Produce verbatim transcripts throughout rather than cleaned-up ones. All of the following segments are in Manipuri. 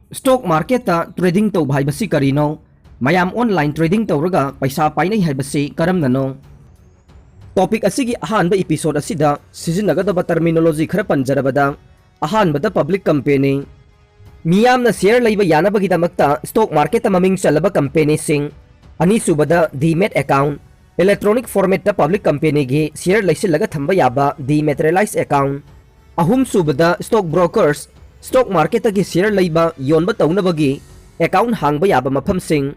Stock marketꯇ trading ꯇꯧꯕ ꯍꯥꯏꯕꯁꯤ ꯀꯔꯤꯅꯣ? ꯃꯌꯥꯝ online trading ꯇꯧꯔꯒ ꯄꯩꯁꯥ ꯄꯥꯏꯅꯩ ꯍꯥꯏꯕꯁꯤ ꯀꯔꯝꯅꯅꯣ? Topic ꯑꯁꯤꯒꯤ ꯑꯍꯥꯟꯕ episode ꯑꯁꯤꯗ ꯁꯤꯖꯤꯟꯅꯒꯗꯕ terminology ꯈꯔ ꯄꯟꯖꯔꯕꯗ, ꯑꯍꯥꯟꯕꯗ public company, ꯃꯤꯌꯥꯝꯅ share ꯂꯩꯕ ꯌꯥꯅꯕꯒꯤꯗꯃꯛꯇ stock marketꯇ ꯃꯃꯤꯡ ꯆꯜꯂꯕ companyꯁꯤꯡ, ꯑꯅꯤꯁꯨꯕꯗ demat account, electronic formatꯇ public companyꯒꯤ share ꯂꯩꯁꯤꯜꯂꯒ ꯊꯝꯕ ꯌꯥꯕ dematerialized account, ꯑꯍꯨꯝꯁꯨꯕꯗ stock brokers, stock marketꯇꯒꯤ share ꯂꯩꯕ ꯌꯣꯟꯕ ꯇꯧꯅꯕꯒꯤ account ꯍꯥꯡꯕ ꯌꯥꯕ ꯃꯐꯝꯁꯤꯡ,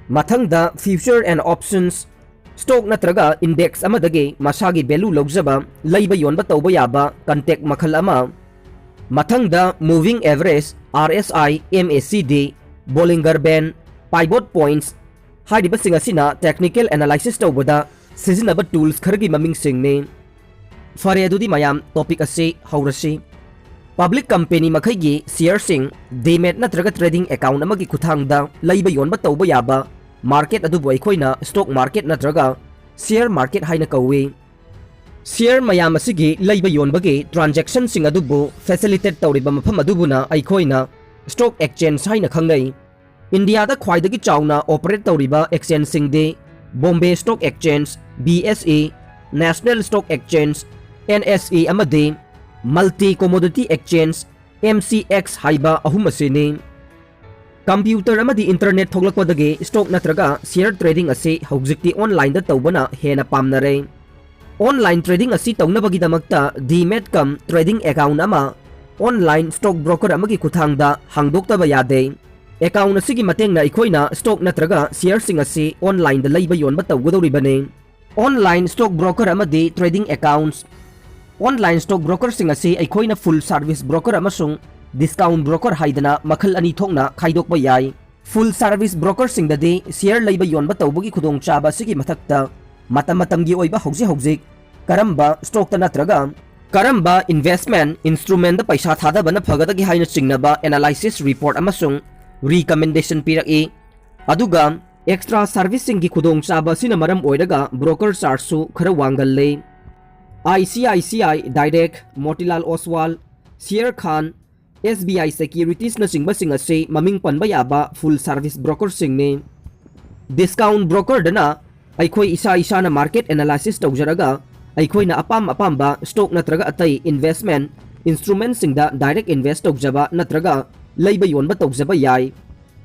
ꯃꯊꯪꯗ future and options, stock ꯅꯠꯇ꯭ꯔꯒ index ꯑꯃꯗꯒꯤ ꯃꯁꯥꯒꯤ value ꯂꯧꯖꯕ, ꯂꯩꯕ ꯌꯣꯟꯕ ꯇꯧꯕ ꯌꯥꯕ contract ꯃꯈꯜ ꯑꯃ, ꯃꯊꯪꯗ moving average, R S I, M A C D, Bollinger Band, pivot points ꯍꯥꯏꯔꯤꯕꯁꯤꯡ ꯑꯁꯤꯅ technical analysis ꯇꯧꯕꯗ ꯁꯤꯖꯤꯟꯅꯕ tools ꯈꯔꯒꯤ ꯃꯃꯤꯡꯁꯤꯡꯅꯤ꯫ ꯐꯔꯦ, ꯑꯗꯨꯗꯤ ꯃꯌꯥꯝ, topic ꯑꯁꯤ ꯍꯧꯔꯁꯤ꯫ Public company ꯃꯈꯩꯒꯤ shareꯁꯤꯡ demat ꯅꯠꯇ꯭ꯔꯒ trading account ꯑꯃꯒꯤ ꯈꯨꯠꯊꯥꯡꯗ ꯂꯩꯕ ꯌꯣꯟꯕ ꯇꯧꯕ ꯌꯥꯕ market ꯑꯗꯨꯕꯨ ꯑꯩꯈꯣꯏꯅ stock market ꯅꯠꯇ꯭ꯔꯒ share market ꯍꯥꯏꯅ ꯀꯧꯏ꯫ Share ꯃꯌꯥꯝ ꯑꯁꯤꯒꯤ ꯂꯩꯕ ꯌꯣꯟꯕꯒꯤ transactionꯁꯤꯡ ꯑꯗꯨꯕꯨ facilitate ꯇꯧꯔꯤꯕ ꯃꯐꯝ ꯑꯗꯨꯕꯨꯅ ꯑꯩꯈꯣꯏꯅ stock exchange ꯍꯥꯏꯅ ꯈꯪꯅꯩ꯫ ꯏꯟꯗꯤꯌꯥꯗ ꯈ꯭ꯋꯥꯏꯗꯒꯤ ꯆꯥꯎꯅ operate ꯇꯧꯔꯤꯕ exchangeꯁꯤꯡꯗꯤ Bombay Stock Exchange, B S E, National Stock Exchange, N S E, ꯑꯃꯗꯤ Multi Commodity Exchange, M C X ꯍꯥꯏꯕ ꯑꯍꯨꯝ ꯑꯁꯤꯅꯤ꯫ Computer ꯑꯃꯗꯤ internet ꯊꯣꯛꯂꯛꯄꯗꯒꯤ stock ꯅꯠꯇ꯭ꯔꯒ share trading ꯑꯁꯤ ꯍꯧꯖꯤꯛꯇꯤ onlineꯗ ꯇꯧꯕꯅ ꯍꯦꯟꯅ ꯄꯥꯝꯅꯔꯦ꯫ Online trading ꯑꯁꯤ ꯇꯧꯅꯕꯒꯤꯗꯃꯛꯇ demat cum trading account ꯑꯃ online stock broker ꯑꯃꯒꯤ ꯈꯨꯠꯊꯥꯡꯗ ꯍꯥꯡꯗꯣꯛꯇꯕ ꯌꯥꯗꯦ꯫ Account ꯑꯁꯤꯒꯤ ꯃꯇꯦꯡꯅ ꯑꯩꯈꯣꯏꯅ stock ꯅꯠꯇ꯭ꯔꯒ shareꯁꯤꯡ ꯑꯁꯤ onlineꯗ ꯂꯩꯕ ꯌꯣꯟꯕ ꯇꯧꯒꯗꯧꯔꯤꯕꯅꯤ꯫ Online stock broker ꯑꯃꯗꯤ trading accounts꯫ Online stock brokerꯁꯤꯡ ꯑꯁꯤ ꯑꯩꯈꯣꯏꯅ full service broker ꯑꯃꯁꯨꯡ discount broker ꯍꯥꯏꯗꯅ ꯃꯈꯜ ꯑꯅꯤ ꯊꯣꯛꯅ ꯈꯥꯏꯗꯣꯛꯄ ꯌꯥꯏ꯫ Full service brokerꯁꯤꯡꯗꯗꯤ share ꯂꯩꯕ ꯌꯣꯟꯕ ꯇꯧꯕꯒꯤ ꯈꯨꯗꯣꯡꯆꯥꯕ ꯑꯁꯤꯒꯤ ꯃꯊꯛꯇ ꯃꯇꯝ ꯃꯇꯝꯒꯤ ꯑꯣꯏꯕ ꯍꯧꯖꯤꯛ ꯍꯧꯖꯤꯛ ꯀꯔꯝꯕ stockꯇ ꯅꯠꯇ꯭ꯔꯒ ꯀꯔꯝꯕ investment instrumentꯇ ꯄꯩꯁꯥ ꯊꯥꯗꯕꯅ ꯐꯒꯗꯒꯦ ꯍꯥꯏꯅ ꯆꯤꯡꯅꯕ analysis report ꯑꯃꯁꯨꯡ recommendation ꯄꯤꯔꯛꯏ꯫ ꯑꯗꯨꯒ extra serviceꯁꯤꯡꯒꯤ ꯈꯨꯗꯣꯡꯆꯥꯕ ꯑꯁꯤꯅ ꯃꯔꯝ ꯑꯣꯏꯔꯒ broker chargeꯁꯨ ꯈꯔ ꯋꯥꯡꯒꯜꯂꯤ꯫ I C I C I Direct, Motilal Oswal, Sharekhan, S B I Securitiesꯅ ꯆꯤꯡꯕꯁꯤꯡ ꯑꯁꯤ ꯃꯃꯤꯡ ꯄꯟꯕ ꯌꯥꯕ full service brokerꯁꯤꯡꯅꯤ꯫ Discount brokerꯗꯅ ꯑꯩꯈꯣꯏ ꯏꯁꯥ ꯏꯁꯥꯅ market analysis ꯇꯧꯖꯔꯒ ꯑꯩꯈꯣꯏꯅ ꯑꯄꯥꯝ ꯑꯄꯥꯝꯕ stock ꯅꯠꯇ꯭ꯔꯒ ꯑꯇꯩ investment instrumentꯁꯤꯡꯗ direct invest ꯇꯧꯖꯕ ꯅꯠꯇ꯭ꯔꯒ ꯂꯩꯕ ꯌꯣꯟꯕ ꯇꯧꯖꯕ ꯌꯥꯏ꯫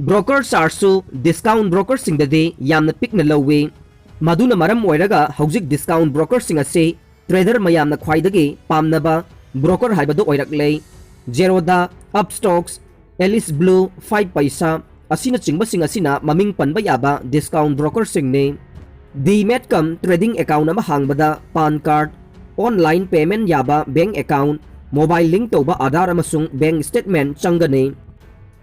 Broker chargeꯁꯨ discount brokerꯁꯤꯡꯗꯗꯤ ꯌꯥꯝꯅ ꯄꯤꯛꯅ ꯂꯧꯏ꯫ ꯃꯗꯨꯅ ꯃꯔꯝ ꯑꯣꯏꯔꯒ ꯍꯧꯖꯤꯛ discount brokerꯁꯤꯡ ꯑꯁꯤ trader ꯃꯌꯥꯝꯅ ꯈ꯭ꯋꯥꯏꯗꯒꯤ ꯄꯥꯝꯅꯕ broker ꯍꯥꯏꯕꯗꯨ ꯑꯣꯏꯔꯛꯂꯦ꯫ Zerodha, Upstox, Alice Blue, Five Paisa ꯑꯁꯤꯅꯆꯤꯡꯕꯁꯤꯡ ꯑꯁꯤꯅ ꯃꯃꯤꯡ ꯄꯟꯕ ꯌꯥꯕ discount brokerꯁꯤꯡꯅꯤ꯫ Demat cum trading account ꯑꯃ ꯍꯥꯡꯕꯗ PAN card, online payment ꯌꯥꯕ bank account, mobile link ꯇꯧꯕ Aadhaar ꯑꯃꯁꯨꯡ bank statement ꯆꯪꯒꯅꯤ꯫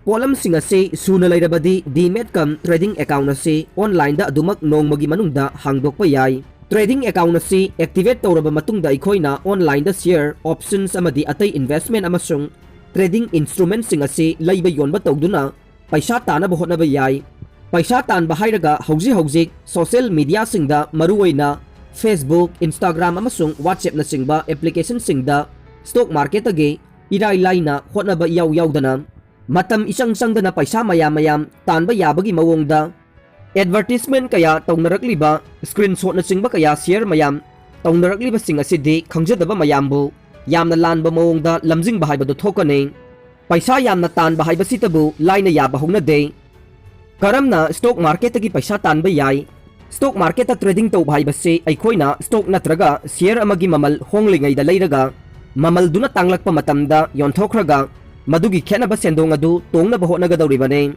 ꯄꯣꯠꯂꯝꯁꯤꯡ ꯑꯁꯤ ꯁꯨꯅ ꯂꯩꯔꯕꯗꯤ Demat cum trading account ꯑꯁꯤ onlineꯗ ꯑꯗꯨꯃꯛ ꯅꯣꯡꯃꯒꯤ ꯃꯅꯨꯡꯗ ꯍꯥꯡꯗꯣꯛꯄ ꯌꯥꯏ꯫ Trading account ꯑꯁꯤ activate ꯇꯧꯔꯕ ꯃꯇꯨꯡꯗ ꯑꯩꯈꯣꯏꯅ onlineꯗ share, options ꯑꯃꯗꯤ ꯑꯇꯩ investment ꯑꯃꯁꯨꯡ trading instrumentꯁꯤꯡ ꯑꯁꯤ ꯂꯩꯕ ꯌꯣꯟꯕ ꯇꯧꯗꯨꯅ ꯄꯩꯁꯥ ꯇꯥꯅꯕ ꯍꯣꯠꯅꯕ ꯌꯥꯏ꯫ ꯄꯩꯁꯥ ꯇꯥꯟꯕ ꯍꯥꯏꯔꯒ ꯍꯧꯖꯤꯛ ꯍꯧꯖꯤꯛ social mediaꯁꯤꯡꯗ ꯃꯔꯨꯑꯣꯏꯅ Facebook, Instagram ꯑꯃꯁꯨꯡ WhatsAppꯅꯆꯤꯡꯕ applicationꯁꯤꯡꯗ stock marketꯇꯒꯤ ꯏꯔꯥꯏ ꯂꯥꯏꯅ ꯍꯣꯠꯅꯕ ꯏꯌꯥꯎ ꯌꯥꯎꯗꯅ ꯃꯇꯝ ꯏꯆꯪ ꯆꯪꯗꯅ ꯄꯩꯁꯥ ꯃꯌꯥꯝ ꯃꯌꯥꯝ ꯇꯥꯟꯕ ꯌꯥꯕꯒꯤ ꯃꯑꯣꯡꯗ advertisement ꯀꯌꯥ ꯇꯧꯅꯔꯛꯂꯤꯕ, screenshotꯅꯆꯤꯡꯕ ꯀꯌꯥ share ꯃꯌꯥꯝ ꯇꯧꯅꯔꯛꯂꯤꯕꯁꯤꯡ ꯑꯁꯤꯗꯤ ꯈꯪꯖꯗꯕ ꯃꯌꯥꯝꯕꯨ ꯌꯥꯝꯅ ꯂꯥꯟꯕ ꯃꯑꯣꯡꯗ ꯂꯝꯖꯤꯡꯕ ꯍꯥꯏꯕꯗꯨ ꯊꯣꯛꯀꯅꯤ꯫ ꯄꯩꯁꯥ ꯌꯥꯝꯅ ꯇꯥꯟꯕ ꯍꯥꯏꯕꯁꯤꯇꯕꯨ ꯂꯥꯏꯅ ꯌꯥꯕ ꯍꯧꯅꯗꯦ꯫ ꯀꯔꯝꯅ stock marketꯇꯒꯤ ꯄꯩꯁꯥ ꯇꯥꯟꯕ ꯌꯥꯏ? Stock marketꯇ trading ꯇꯧꯕ ꯍꯥꯏꯕꯁꯤ ꯑꯩꯈꯣꯏꯅ stock ꯅꯠꯇ꯭ꯔꯒ share ꯑꯃꯒꯤ ꯃꯃꯜ ꯍꯣꯡꯂꯤꯉꯩꯗ ꯂꯩꯔꯒ ꯃꯃꯜꯗꯨꯅ ꯇꯥꯡꯂꯛꯄ ꯃꯇꯝꯗ ꯌꯣꯟꯊꯣꯛꯈ꯭ꯔꯒ ꯃꯗꯨꯒꯤ ꯈꯦꯠꯅꯕ ꯁꯦꯟꯗꯣꯡ ꯑꯗꯨ ꯇꯣꯡꯅꯕ ꯍꯣꯠꯅꯒꯗꯧꯔꯤꯕꯅꯤ꯫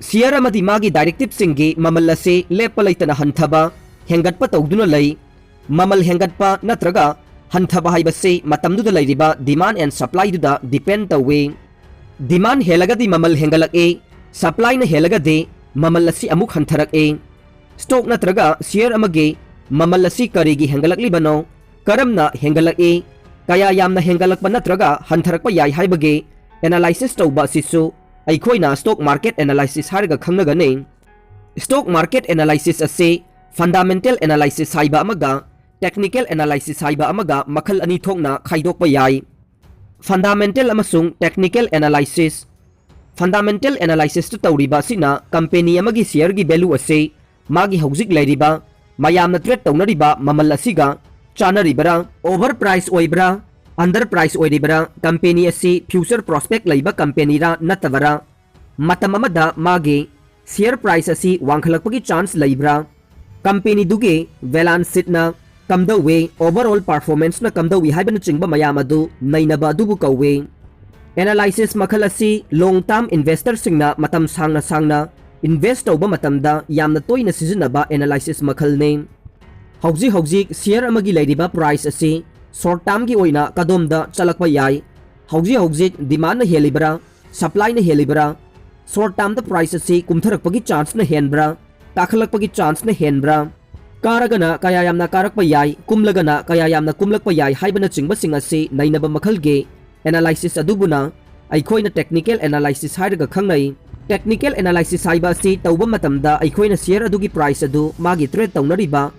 Share ꯑꯃꯗꯤ ꯃꯥꯒꯤ directiveꯁꯤꯡꯒꯤ ꯃꯃꯜ ꯑꯁꯤ ꯂꯦꯞꯄ ꯂꯩꯇꯅ ꯍꯟꯊꯕ, ꯍꯦꯟꯒꯠꯄ ꯇꯧꯗꯨꯅ ꯂꯩ꯫ ꯃꯃꯜ ꯍꯦꯟꯒꯠꯄ ꯅꯠꯇ꯭ꯔꯒ ꯍꯟꯊꯕ ꯍꯥꯏꯕꯁꯤ ꯃꯇꯝꯗꯨꯗ ꯂꯩꯔꯤꯕ demand and supplyꯗꯨꯗ depend ꯇꯧꯏ꯫ Demand ꯍꯦꯜꯂꯒꯗꯤ ꯃꯃꯜ ꯍꯦꯟꯒꯠꯂꯛꯏ, supplyꯅ ꯍꯦꯜꯂꯒꯗꯤ ꯃꯃꯜ ꯑꯁꯤ ꯑꯃꯨꯛ ꯍꯟꯊꯔꯛꯏ꯫ Stock ꯅꯠꯇ꯭ꯔꯒ share ꯑꯃꯒꯤ ꯃꯃꯜ ꯑꯁꯤ ꯀꯔꯤꯒꯤ ꯍꯦꯟꯒꯠꯂꯛꯂꯤꯕꯅꯣ? ꯀꯔꯝꯅ ꯍꯦꯟꯒꯠꯂꯛꯏ? ꯀꯌꯥ ꯌꯥꯝꯅ ꯍꯦꯟꯒꯠꯂꯛꯄ ꯅꯠꯇ꯭ꯔꯒ ꯍꯟꯊꯔꯛꯄ ꯌꯥꯏ ꯍꯥꯏꯕꯒꯤ analysis ꯇꯧꯕ ꯑꯁꯤꯁꯨ ꯑꯩꯈꯣꯏꯅ stock market analysis ꯍꯥꯏꯔꯒ ꯈꯪꯅꯒꯅꯤ꯫ Stock market analysis ꯑꯁꯤ fundamental analysis ꯍꯥꯏꯕ ꯑꯃꯒ technical analysis ꯍꯥꯏꯕ ꯑꯃꯒ ꯃꯈꯜ ꯑꯅꯤ ꯊꯣꯛꯅ ꯈꯥꯏꯗꯣꯛꯄ ꯌꯥꯏ꯫ Fundamental ꯑꯃꯁꯨꯡ technical analysis꯫ Fundamental analysisꯇ ꯇꯧꯔꯤꯕ ꯑꯁꯤꯅ company ꯑꯃꯒꯤ shareꯒꯤ value ꯑꯁꯤ ꯃꯥꯒꯤ ꯍꯧꯖꯤꯛ ꯂꯩꯔꯤꯕ, ꯃꯌꯥꯝꯅ trade ꯇꯧꯅꯔꯤꯕ ꯃꯃꯜ ꯑꯁꯤꯒ ꯆꯥꯟꯅꯔꯤꯕꯔꯥ, over price ꯑꯣꯏꯕ꯭ꯔꯥ, under price ꯑꯣꯏꯔꯤꯕꯔꯥ, company ꯑꯁꯤ future prospect ꯂꯩꯕ companyꯔꯥ ꯅꯠꯇꯕꯔꯥ, ꯃꯇꯝ ꯑꯃꯗ ꯃꯥꯒꯤ share price ꯑꯁꯤ ꯋꯥꯡꯈꯠꯂꯛꯄꯒꯤ chance ꯂꯩꯕ꯭ꯔꯥ, companyꯗꯨꯒꯤ balance sheetꯅ ꯀꯝꯗꯧꯏ, overall performanceꯅ ꯀꯝꯗꯧꯏ ꯍꯥꯏꯕꯅꯆꯤꯡꯕ ꯃꯌꯥꯝ ꯑꯗꯨ ꯅꯩꯅꯕ ꯑꯗꯨꯕꯨ ꯀꯧꯏ꯫ Analysis ꯃꯈꯜ ꯑꯁꯤ long term investorꯁꯤꯡꯅ ꯃꯇꯝ ꯁꯥꯡꯅ ꯁꯥꯡꯅ invest ꯇꯧꯕ ꯃꯇꯝꯗ ꯌꯥꯝꯅ ꯇꯣꯏꯅ ꯁꯤꯖꯤꯟꯅꯕ analysis ꯃꯈꯜꯅꯤ꯫ ꯍꯧꯖꯤꯛ ꯍꯧꯖꯤꯛ share ꯑꯃꯒꯤ ꯂꯩꯔꯤꯕ price ꯑꯁꯤ short termꯒꯤ ꯑꯣꯏꯅ ꯀꯗꯣꯝꯗ ꯆꯠꯂꯛꯄ ꯌꯥꯏ? ꯍꯧꯖꯤꯛ ꯍꯧꯖꯤꯛ demandꯅ ꯍꯦꯜꯂꯤꯕꯔꯥ, supplyꯅ ꯍꯦꯜꯂꯤꯕꯔꯥ? Short termꯗ price ꯑꯁꯤ ꯀꯨꯝꯊꯔꯛꯄꯒꯤ chanceꯅ ꯍꯦꯟꯕ꯭ꯔꯥ, ꯀꯥꯈꯠꯂꯛꯄꯒꯤ chanceꯅ ꯍꯦꯟꯕ꯭ꯔꯥ? ꯀꯥꯔꯒꯅ ꯀꯌꯥ ꯌꯥꯝꯅ ꯀꯥꯔꯛꯄ ꯌꯥꯏ, ꯀꯨꯝꯂꯒꯅ ꯀꯌꯥ ꯌꯥꯝꯅ ꯀꯨꯝꯂꯛꯄ ꯌꯥꯏ ꯍꯥꯏꯕꯅꯆꯤꯡꯕꯁꯤꯡ ꯑꯁꯤ ꯅꯩꯅꯕ ꯃꯈꯜꯒꯤ analysis ꯑꯗꯨꯕꯨꯅ ꯑꯩꯈꯣꯏꯅ technical analysis ꯍꯥꯏꯔꯒ ꯈꯪꯅꯩ꯫ Technical analysis ꯍꯥꯏꯕ ꯑꯁꯤ ꯇꯧꯕ ꯃꯇꯝꯗ ꯑꯩꯈꯣꯏꯅ share ꯑꯗꯨꯒꯤ price ꯑꯗꯨ ꯃꯥꯒꯤ trade ꯇꯧꯅꯔꯤꯕ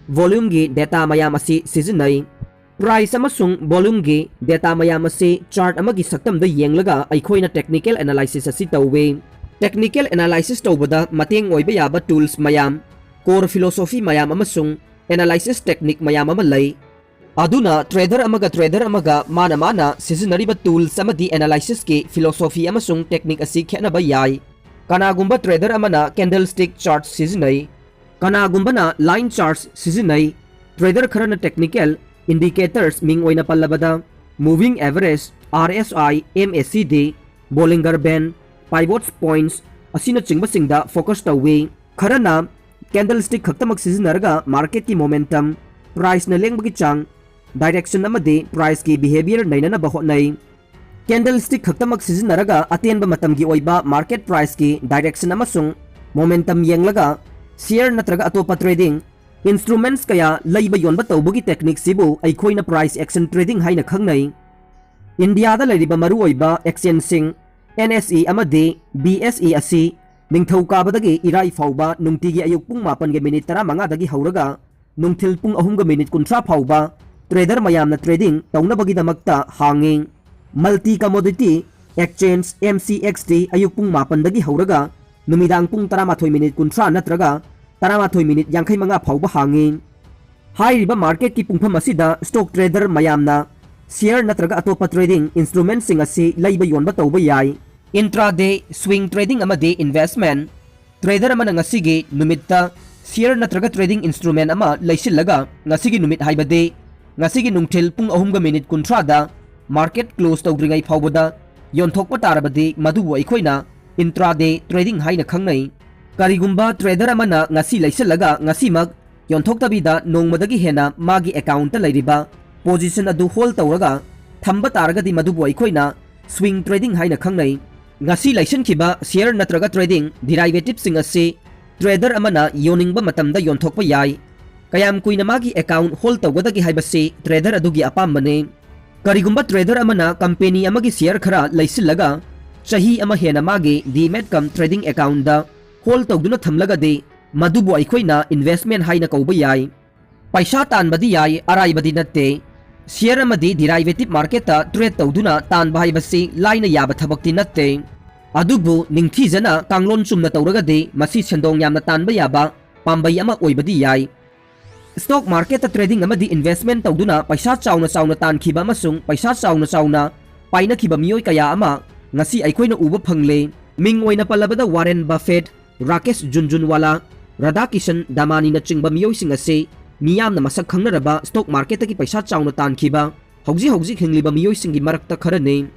volumeꯒꯤ data ꯃꯌꯥꯝ ꯑꯁꯤ ꯁꯤꯖꯤꯟꯅꯩ꯫ Price ꯑꯃꯁꯨꯡ volumeꯒꯤ data ꯃꯌꯥꯝ ꯑꯁꯤ chart ꯑꯃꯒꯤ ꯁꯛꯇꯝꯗ ꯌꯦꯡꯂꯒ ꯑꯩꯈꯣꯏꯅ technical analysis ꯑꯁꯤ ꯇꯧꯏ꯫ Technical analysis ꯇꯧꯕꯗ ꯃꯇꯦꯡ ꯑꯣꯏꯕ ꯌꯥꯕ tools ꯃꯌꯥꯝ, core philosophy ꯃꯌꯥꯝ ꯑꯃꯁꯨꯡ analysis technique ꯃꯌꯥꯝ ꯑꯃ ꯂꯩ꯫ ꯑꯗꯨꯅ trader ꯑꯃꯒ trader ꯑꯃꯒ ꯃꯥꯅ ꯃꯥꯅ ꯁꯤꯖꯤꯟꯅꯔꯤꯕ tools ꯑꯃꯗꯤ analysisꯀꯤ philosophy ꯑꯃꯁꯨꯡ technique ꯑꯁꯤ ꯈꯦꯠꯅꯕ ꯌꯥꯏ꯫ ꯀꯅꯥꯒꯨꯝꯕ trader ꯑꯃꯅ candlestick chart ꯁꯤꯖꯤꯟꯅꯩ, ꯀꯅꯥꯒꯨꯝꯕꯅ line charts ꯁꯤꯖꯤꯟꯅꯩ꯫ Trader ꯈꯔꯅ technical indicators, ꯃꯤꯡ ꯑꯣꯏꯅ ꯄꯜꯂꯕꯗ moving average, R S I, M A C D, Bollinger Band, pivot points ꯑꯁꯤꯅꯆꯤꯡꯕꯁꯤꯡꯗ focus ꯇꯧꯏ꯫ ꯈꯔꯅ candlestick ꯈꯛꯇꯃꯛ ꯁꯤꯖꯤꯟꯅꯔꯒ marketꯀꯤ momentum, priceꯅ ꯂꯦꯡꯕꯒꯤ ꯆꯥꯡ, direction ꯑꯃꯗꯤ priceꯀꯤ behavior ꯅꯩꯅꯅꯕ ꯍꯣꯠꯅꯩ꯫ Candlestick ꯈꯛꯇꯃꯛ ꯁꯤꯖꯤꯟꯅꯔꯒ ꯑꯇꯦꯟꯕ ꯃꯇꯝꯒꯤ ꯑꯣꯏꯕ market priceꯀꯤ direction ꯑꯃꯁꯨꯡ momentum ꯌꯦꯡꯂꯒ share ꯅꯠꯇ꯭ꯔꯒ ꯑꯇꯣꯞꯄ trading instruments ꯀꯌꯥ ꯂꯩꯕ ꯌꯣꯟꯕ ꯇꯧꯕꯒꯤ techniqueꯁꯤꯕꯨ ꯑꯩꯈꯣꯏꯅ price action trading ꯍꯥꯏꯅ ꯈꯪꯅꯩ꯫ ꯏꯟꯗꯤꯌꯥꯗ ꯂꯩꯔꯤꯕ ꯃꯔꯨꯑꯣꯏꯕ exchangeꯁꯤꯡ N S E ꯑꯃꯗꯤ B S E ꯑꯁꯤ ꯅꯤꯡꯊꯧꯀꯥꯕꯗꯒꯤ ꯏꯔꯥꯏ ꯐꯥꯎꯕ ꯅꯨꯡꯇꯤꯒꯤ ꯑꯌꯨꯛ ꯄꯨꯡ ꯃꯥꯄꯟꯒ minute ꯇꯔꯥꯃꯉꯥꯗꯒꯤ ꯍꯧꯔꯒ ꯅꯨꯡꯊꯤꯜ ꯄꯨꯡ ꯑꯍꯨꯝꯒ minute ꯀꯨꯟꯊ꯭ꯔꯥ ꯐꯥꯎꯕ trader ꯃꯌꯥꯝꯅ trading ꯇꯧꯅꯕꯒꯤꯗꯃꯛꯇ ꯍꯥꯡꯉꯤ꯫ Multi Commodity Exchange, M C X T, ꯑꯌꯨꯛ ꯄꯨꯡ ꯃꯥꯄꯟꯗꯒꯤ ꯍꯧꯔꯒ ꯅꯨꯃꯤꯗꯥꯡ ꯄꯨꯡ ꯇꯔꯥꯃꯥꯊꯣꯏ ꯃꯤꯅꯤꯠ ꯀꯨꯟꯊ꯭ꯔꯥ ꯅꯠꯇ꯭ꯔꯒ ꯇꯔꯥꯃꯥꯊꯣꯏ ꯃꯤꯅꯤꯠ ꯌꯥꯡꯈꯩ ꯃꯉꯥ ꯐꯥꯎꯕ ꯍꯥꯡꯉꯤ꯫ ꯍꯥꯏꯔꯤꯕ ꯃꯥꯔꯀꯦꯠꯀꯤ ꯄꯨꯡꯐꯝ ꯑꯁꯤꯗ ꯁ꯭ꯇꯣꯛ ꯇ꯭ꯔꯦꯗꯔ ꯃꯌꯥꯝꯅ ꯁꯤꯌꯔ ꯅꯠꯇ꯭ꯔꯒ ꯑꯇꯣꯞꯄ ꯇ꯭ꯔꯦꯗꯤꯡ ꯏꯟꯁꯇ꯭ꯔꯨꯃꯦꯟꯠꯁꯤꯡ ꯑꯁꯤ ꯂꯩꯕ ꯌꯣꯟꯕ ꯇꯧꯕ ꯌꯥꯏ꯫ ꯏꯟꯇ꯭ꯔꯥꯗꯦ ꯁ꯭ꯋꯤꯡ ꯇ꯭ꯔꯦꯗꯤꯡ ꯑꯃꯗꯤ ꯏꯟꯚꯦꯁ꯭ꯠꯃꯦꯟꯠ꯫ ꯇ꯭ꯔꯦꯗꯔ ꯑꯃꯅ ꯉꯁꯤꯒꯤ ꯅꯨꯃꯤꯠꯇ ꯁꯤꯌꯔ ꯅꯠꯇ꯭ꯔꯒ ꯇ꯭ꯔꯦꯗꯤꯡ ꯏꯟꯁꯇ꯭ꯔꯨꯃꯦꯟꯠ ꯑꯃ ꯂꯩꯁꯤꯜꯂꯒ ꯉꯁꯤꯒꯤ ꯅꯨꯃꯤꯠ ꯍꯥꯏꯕꯗꯤ ꯉꯁꯤꯒꯤ ꯅꯨꯡꯊꯤꯜ ꯄꯨꯡ ꯑꯍꯨꯝꯒ ꯃꯤꯅꯤꯠ ꯀꯨꯟꯊ꯭ꯔꯥꯗ ꯃꯥꯔꯀꯦꯠ ꯀ꯭ꯂꯣꯖ ꯇꯧꯗ꯭ꯔꯤꯉꯩ ꯐꯥꯎꯕꯗ ꯌꯣꯟꯊꯣꯛꯄ ꯇꯥꯔꯕꯗꯤ ꯃꯗꯨꯕꯨ ꯑꯩꯈꯣꯏꯅ ꯏꯟꯇ꯭ꯔꯥꯗꯦ ꯇ꯭ꯔꯦꯗꯤꯡ ꯍꯥꯏꯅ ꯈꯪꯅꯩ꯫ ꯀꯔꯤꯒꯨꯝꯕ ꯇ꯭ꯔꯦꯗꯔ ꯑꯃꯅ ꯉꯁꯤ ꯂꯩꯁꯤꯜꯂꯒ ꯉꯁꯤꯃꯛ ꯌꯣꯟꯊꯣꯛꯇꯕꯤꯗ ꯅꯣꯡꯃꯗꯒꯤ ꯍꯦꯟꯅ ꯃꯥꯒꯤ ꯑꯦꯀꯥꯎꯟꯠꯇ ꯂꯩꯔꯤꯕ ꯄꯣꯖꯤꯁꯟ ꯑꯗꯨ ꯍꯣꯜꯗ ꯇꯧꯔꯒ ꯊꯝꯕ ꯇꯥꯔꯒꯗꯤ ꯃꯗꯨꯕꯨ ꯑꯩꯈꯣꯏꯅ ꯁ꯭ꯋꯤꯡ ꯇ꯭ꯔꯦꯗꯤꯡ ꯍꯥꯏꯅ ꯈꯪꯅꯩ꯫ ꯉꯁꯤ ꯂꯩꯁꯤꯟꯈꯤꯕ ꯁꯤꯌꯔ ꯅꯠꯇ꯭ꯔꯒ ꯇ꯭ꯔꯦꯗꯤꯡ ꯗꯤꯔꯥꯏꯚꯦꯇꯤꯚꯁꯤꯡ ꯑꯁꯤ ꯇ꯭ꯔꯦꯗꯔ ꯑꯃꯅ ꯌꯣꯟꯅꯤꯡꯕ ꯃꯇꯝꯗ ꯌꯣꯟꯊꯣꯛꯄ ꯌꯥꯏ꯫ ꯀꯌꯥꯝ ꯀꯨꯏꯅ ꯃꯥꯒꯤ ꯑꯦꯀꯥꯎꯟꯠ ꯍꯣꯜꯗ ꯇꯧꯒꯗꯒꯦ ꯍꯥꯏꯕꯁꯤ ꯇ꯭ꯔꯦꯗꯔ ꯑꯗꯨꯒꯤ ꯑꯄꯥꯝꯕꯅꯤ꯫ ꯀꯔꯤꯒꯨꯝꯕ ꯇ꯭ꯔꯦꯗꯔ ꯑꯃꯅ ꯀꯝꯄꯦꯅꯤ ꯑꯃꯒꯤ ꯁꯤꯌꯔ ꯈꯔ ꯂꯩꯁꯤꯜꯂꯒ ꯆꯍꯤ ꯑꯃ ꯍꯦꯟꯅ ꯃꯥꯒꯤ ꯗꯤꯃꯦꯠ ꯀꯝ ꯇ꯭ꯔꯦꯗꯤꯡ ꯑꯦꯀꯥꯎꯟꯠꯗ ꯍꯣꯜꯗ ꯇꯧꯗꯨꯅ ꯊꯝꯂꯒꯗꯤ ꯃꯗꯨꯕꯨ ꯑꯩꯈꯣꯏꯅ ꯏꯟꯚꯦꯁ꯭ꯠꯃꯦꯟꯠ ꯍꯥꯏꯅ ꯀꯧꯕ ꯌꯥꯏ꯫ ꯄꯩꯁꯥ ꯇꯥꯟꯕꯗꯤ ꯌꯥꯏ, ꯑꯔꯥꯏꯕꯗꯤ ꯅꯠꯇꯦ꯫ ꯁꯤꯌꯔ ꯑꯃꯗꯤ ꯗꯤꯔꯥꯏꯚꯦꯇꯤꯚ ꯃꯥꯔꯀꯦꯠꯇ ꯇ꯭ꯔꯦꯗ ꯇꯧꯗꯨꯅ ꯇꯥꯟꯕ ꯍꯥꯏꯕꯁꯤ ꯂꯥꯏꯅ ꯌꯥꯕ ꯊꯕꯛꯇꯤ ꯅꯠꯇꯦ꯫ ꯑꯗꯨꯕꯨ ꯅꯤꯡꯊꯤꯖꯅ ꯀꯥꯡꯂꯣꯟ ꯆꯨꯝꯅ ꯇꯧꯔꯒꯗꯤ ꯃꯁꯤ ꯁꯦꯟꯗꯣꯡ ꯌꯥꯝꯅ ꯇꯥꯟꯕ ꯌꯥꯕ ꯄꯥꯝꯕꯩ ꯑꯃ ꯑꯣꯏꯕꯗꯤ ꯌꯥꯏ꯫ ꯁ꯭ꯇꯣꯛ ꯃꯥꯔꯀꯦꯠꯇ ꯇ꯭ꯔꯦꯗꯤꯡ ꯑꯃꯗꯤ ꯏꯟꯚꯦꯁ꯭ꯠꯃꯦꯟꯠ ꯇꯧꯗꯨꯅ ꯄꯩꯁꯥ ꯆꯥꯎꯅ ꯆꯥꯎꯅ ꯇꯥꯟꯈꯤꯕ ꯑꯃꯁꯨꯡ ꯄꯩꯁꯥ ꯆꯥꯎꯅ ꯆꯥꯎꯅ ꯄꯥꯏꯅꯈꯤꯕ ꯃꯤꯑꯣꯏ ꯀꯌꯥ ꯑꯃ ꯉꯁꯤ ꯑꯩꯈꯣꯏꯅ ꯎꯕ ꯐꯪꯂꯦ꯫ ꯃꯤꯡ ꯑꯣꯏꯅ ꯄꯜꯂꯕꯗ ꯋꯥꯔꯦꯟ ꯕꯐꯦꯠ, ꯔꯥꯀꯦꯁ ꯖꯨꯟꯖꯨꯟꯋꯥꯂꯥ, ꯔꯥꯙꯥꯀꯤꯁꯟ ꯗꯥꯃꯥꯅꯤꯅꯆꯤꯡꯕ ꯃꯤꯑꯣꯏꯁꯤꯡ ꯑꯁꯤ ꯃꯤꯌꯥꯝꯅ ꯃꯁꯛ ꯈꯪꯅꯔꯕ ꯁ꯭ꯇꯣꯛ ꯃꯥꯔꯀꯦꯠꯇꯒꯤ ꯄꯩꯁꯥ ꯆꯥꯎꯅ ꯇꯥꯟꯈꯤꯕ ꯍꯧꯖꯤꯛ ꯍꯧꯖꯤꯛ ꯍꯤꯡꯂꯤꯕ ꯃꯤꯑꯣꯏꯁꯤꯡꯒꯤ ꯃꯔꯛꯇ ꯈꯔꯅꯤ꯫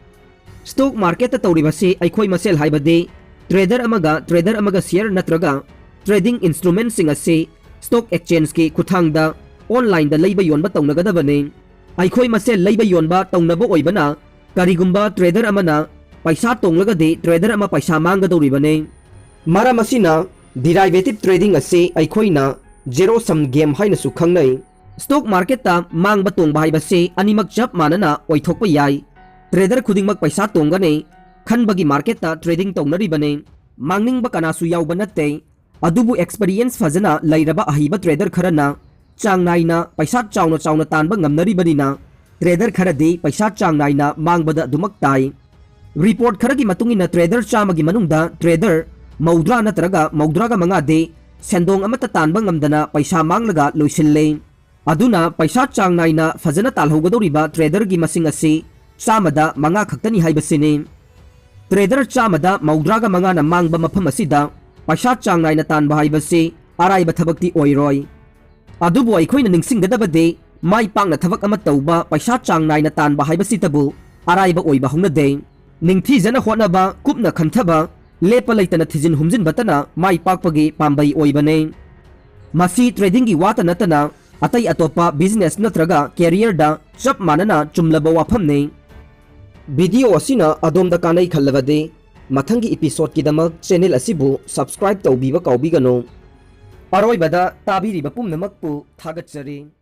ꯁ꯭ꯇꯣꯛ ꯃꯥꯔꯀꯦꯠꯇ ꯇꯧꯔꯤꯕꯁꯤ ꯑꯩꯈꯣꯏ ꯃꯁꯦꯜ ꯍꯥꯏꯕꯗꯤ ꯇ꯭ꯔꯦꯗꯔ ꯑꯃꯒ ꯇ꯭ꯔꯦꯗꯔ ꯑꯃꯒ ꯁꯤꯌꯔ ꯅꯠꯇ꯭ꯔꯒ ꯇ꯭ꯔꯦꯗꯤꯡ ꯏꯟꯁꯇ꯭ꯔꯨꯃꯦꯟꯠꯁꯤꯡ ꯑꯁꯤ ꯁ꯭ꯇꯣꯛ ꯑꯦꯛꯁꯆꯦꯟꯖꯀꯤ ꯈꯨꯠꯊꯥꯡꯗ ꯑꯣꯟꯂꯥꯏꯟꯗ ꯂꯩꯕ ꯌꯣꯟꯕ ꯇꯧꯅꯒꯗꯕꯅꯤ꯫ ꯑꯩꯈꯣꯏ ꯃꯁꯦꯜ ꯂꯩꯕ ꯌꯣꯟꯕ ꯇꯧꯅꯕ ꯑꯣꯏꯕꯅ ꯀꯔꯤꯒꯨꯝꯕ ꯇ꯭ꯔꯦꯗꯔ ꯑꯃꯅ ꯄꯩꯁꯥ ꯇꯣꯡꯂꯒꯗꯤ ꯇ꯭ꯔꯦꯗꯔ ꯑꯃ ꯄꯩꯁꯥ ꯃꯥꯡꯒꯗꯧꯔꯤꯕꯅꯤ꯫ ꯃꯔꯝ ꯑꯁꯤꯅ ꯗꯤꯔꯥꯏꯚꯦꯇꯤꯚ ꯇ꯭ꯔꯦꯗꯤꯡ ꯑꯁꯤ ꯑꯩꯈꯣꯏꯅ ꯖꯦꯔꯣ ꯁꯝ ꯒꯦꯝ ꯍꯥꯏꯅꯁꯨ ꯈꯪꯅꯩ꯫ ꯁ꯭ꯇꯣꯛ ꯃꯥꯔꯀꯦꯠꯇ ꯃꯥꯡꯕ ꯇꯣꯡꯕ ꯍꯥꯏꯕꯁꯤ ꯑꯅꯤꯃꯛ ꯆꯞ ꯃꯥꯟꯅꯅ ꯑꯣꯏꯊꯣꯛꯄ ꯌꯥꯏ꯫ ꯇ꯭ꯔꯦꯗꯔ ꯈꯨꯗꯤꯡꯃꯛ ꯄꯩꯁꯥ ꯇꯣꯡꯒꯅꯤ ꯈꯟꯕꯒꯤ ꯃꯥꯔꯀꯦꯠꯇ ꯇ꯭ꯔꯦꯗꯤꯡ ꯇꯧꯅꯔꯤꯕꯅꯤ꯫ ꯃꯥꯡꯅꯤꯡꯕ ꯀꯅꯥꯁꯨ ꯌꯥꯎꯕ ꯅꯠꯇꯦ꯫ ꯑꯗꯨꯕꯨ ꯑꯦꯛꯁꯄꯤꯔꯤꯌꯦꯟꯁ ꯐꯖꯅ ꯂꯩꯔꯕ ꯑꯍꯩꯕ ꯇ꯭ꯔꯦꯗꯔ ꯈꯔꯅ ꯆꯥꯡ ꯅꯥꯏꯅ ꯄꯩꯁꯥ ꯆꯥꯎꯅ ꯆꯥꯎꯅ ꯇꯥꯟꯕ ꯉꯝꯅꯔꯤꯕꯅꯤꯅ ꯇ꯭ꯔꯦꯗꯔ ꯈꯔꯗꯤ ꯄꯩꯁꯥ ꯆꯥꯡ ꯅꯥꯏꯅ ꯃꯥꯡꯕꯗ ꯑꯗꯨꯃꯛ ꯇꯥꯏ꯫ ꯔꯤꯄꯣꯔꯠ ꯈꯔꯒꯤ ꯃꯇꯨꯡ ꯏꯟꯅ ꯇ꯭ꯔꯦꯗꯔ ꯆꯥꯝꯃꯒꯤ ꯃꯅꯨꯡꯗ ꯇ꯭ꯔꯦꯗꯔ ꯃꯧꯗ꯭ꯔꯥ ꯅꯠꯇ꯭ꯔꯒ ꯃꯧꯗ꯭ꯔꯥꯒ ꯃꯉꯥꯗꯤ ꯁꯦꯟꯗꯣꯡ ꯑꯃꯠꯇ ꯇꯥꯟꯕ ꯉꯝꯗꯅ ꯄꯩꯁꯥ ꯃꯥꯡꯂꯒ ꯂꯣꯏꯁꯤꯜꯂꯦ꯫ ꯑꯗꯨꯅ ꯄꯩꯁꯥ ꯆꯥꯡ ꯅꯥꯏꯅ ꯐꯖꯅ ꯇꯥꯜꯍꯧꯒꯗꯧꯔꯤꯕ ꯇ꯭ꯔꯦꯗꯔꯒꯤ ꯃꯁꯤꯡ ꯑꯁꯤ ꯆꯥꯝꯃꯗ ꯃꯉꯥ ꯈꯛꯇꯅꯤ ꯍꯥꯏꯕꯁꯤꯅꯤ꯫ ꯇ꯭ꯔꯦꯗꯔ ꯆꯥꯝꯃꯗ ꯃꯧꯗ꯭ꯔꯥꯒ ꯃꯉꯥꯅ ꯃꯥꯡꯕ ꯃꯐꯝ ꯑꯁꯤꯗ ꯄꯩꯁꯥ ꯆꯥꯡ ꯅꯥꯏꯅ ꯇꯥꯟꯕ ꯍꯥꯏꯕꯁꯤ ꯑꯔꯥꯏꯕ ꯊꯕꯛꯇꯤ ꯑꯣꯏꯔꯣꯏ꯫ ꯑꯗꯨꯕꯨ ꯑꯩꯈꯣꯏꯅ ꯅꯤꯡꯁꯤꯡꯒꯗꯕꯗꯤ, ꯃꯥꯏ ꯄꯥꯛꯅ ꯊꯕꯛ ꯑꯃ ꯇꯧꯕ, ꯄꯩꯁꯥ ꯆꯥꯡ ꯅꯥꯏꯅ ꯇꯥꯟꯕ ꯍꯥꯏꯕꯁꯤꯇꯕꯨ ꯑꯔꯥꯏꯕ ꯑꯣꯏꯕ ꯍꯧꯅꯗꯦ꯫ ꯅꯤꯡꯊꯤꯖꯅ ꯍꯣꯠꯅꯕ, ꯀꯨꯞꯅ ꯈꯟꯊꯕ, ꯂꯦꯞꯄ ꯂꯩꯇꯅ ꯊꯤꯖꯤꯟ ꯍꯨꯝꯖꯤꯟꯕꯇꯅ ꯃꯥꯏ ꯄꯥꯛꯄꯒꯤ ꯄꯥꯝꯕꯩ ꯑꯣꯏꯕꯅꯤ꯫ ꯃꯁꯤ ꯇ꯭ꯔꯦꯗꯤꯡꯒꯤ ꯋꯥꯇ ꯅꯠꯇꯅ ꯑꯇꯩ ꯑꯇꯣꯞꯄ ꯕꯤꯖꯤꯅꯦꯁ ꯅꯠꯇ꯭ꯔꯒ ꯀꯦꯔꯤꯌꯔꯗ ꯆꯞ ꯃꯥꯟꯅꯅ ꯆꯨꯝꯂꯕ ꯋꯥꯐꯝꯅꯤ꯫ ꯚꯤꯗꯤꯑꯣ ꯑꯁꯤꯅ ꯑꯗꯣꯝꯗ ꯀꯥꯟꯅꯩ ꯈꯜꯂꯕꯗꯤ, ꯃꯊꯪꯒꯤ ꯏꯄꯤꯁꯣꯗꯀꯤꯗꯃꯛ ꯆꯦꯅꯦꯜ ꯑꯁꯤꯕꯨ ꯁꯕꯁꯀ꯭ꯔꯥꯏꯕ ꯇꯧꯕꯤꯕ ꯀꯥꯎꯕꯤꯒꯅꯨ꯫ ꯑꯔꯣꯏꯕꯗ ꯇꯥꯕꯤꯔꯤꯕ ꯄꯨꯝꯅꯃꯛꯄꯨ ꯊꯥꯒꯠꯆꯔꯤ꯫